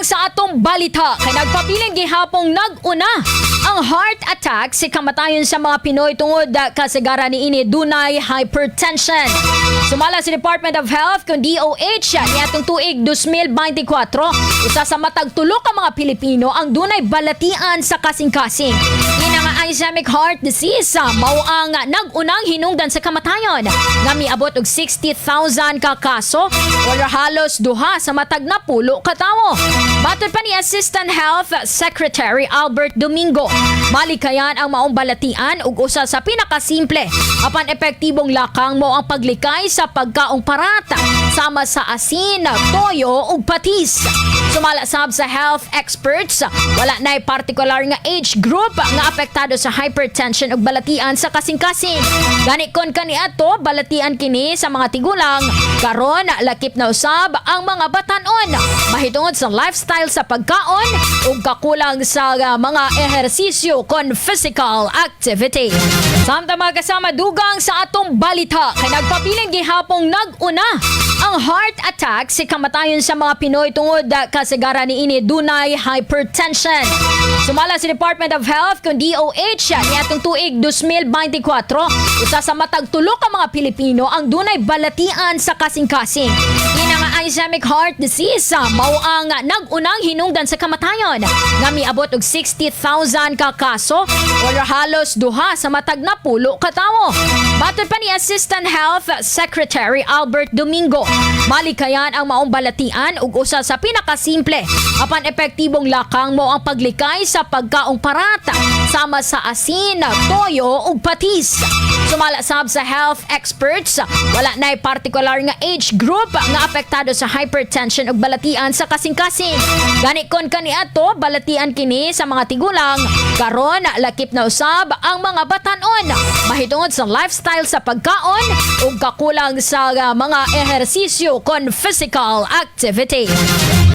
sa atong balita, kay nagpabilin gihapong nag-una ang heart attack sa kamatayon sa mga Pinoy tungod kasagaran niini dunay hypertension. Sumala sa Department of Health kung DOH, niadtong tuig 2024, usa sa matag tulo ka mga Pilipino ang dunay balatian sa kasing-kasing. Ina nga ischemic heart disease mao ang nag-unang hinungdan sa kamatayon nga miabot og 60,000 ka kaso or halos duha sa matag 10 ka tawo. Matod pa ni Assistant Health Secretary Albert Domingo, malikayan ang maong balatian ug usa sa pinakasimple apan epektibong lakang mao ang paglikay sa pagkaong parata sama sa asin, toyo ug patis. Sumala sab sa health experts, wala na'y partikular nga age group nga apektado sa hypertension ug balatian sa kasing-kasing. Gani kon kaniadto balatian kini sa mga tigulang, karon lakip na usab ang mga batanon mahitungod sa lifestyle sa pagkaon ug kakulang sa mga ehersisyo kon physical activity. Samtang, mga kasama, dugang sa atong balita, kay nagpabilin gihapong nag-una ang heart attack sa kamatayon sa mga Pinoy tungod kasagaran niini dunay hypertension. Sumala sa Department of Health kung DOH, niadtong tuig 2024, usa sa matag tulo ka mga Pilipino ang dunay balatian sa kasing-kasing. Ina nga ischemic heart disease mao ang nag-unang hinungdan sa kamatayon nga miabot og 60,000 ka kaso or halos duha sa matag 10 ka tawo. Matod pa ni Assistant Health Secretary Albert Domingo, malikayan ang maong balatian ug usa sa pinakasimple apan epektibong lakang mao ang paglikay sa pagkaong parata sama sa asin, toyo ug patis. Sumala sab sa health experts, wala na'y partikular nga age group nga apektado sa hypertension ug balatian sa kasing-kasing. Gani kon kaniadto balatian kini sa mga tigulang, karon lakip na usab ang mga batanon mahitungod sa lifestyle sa pagkaon ug kakulang sa mga ehersisyo kon physical activity.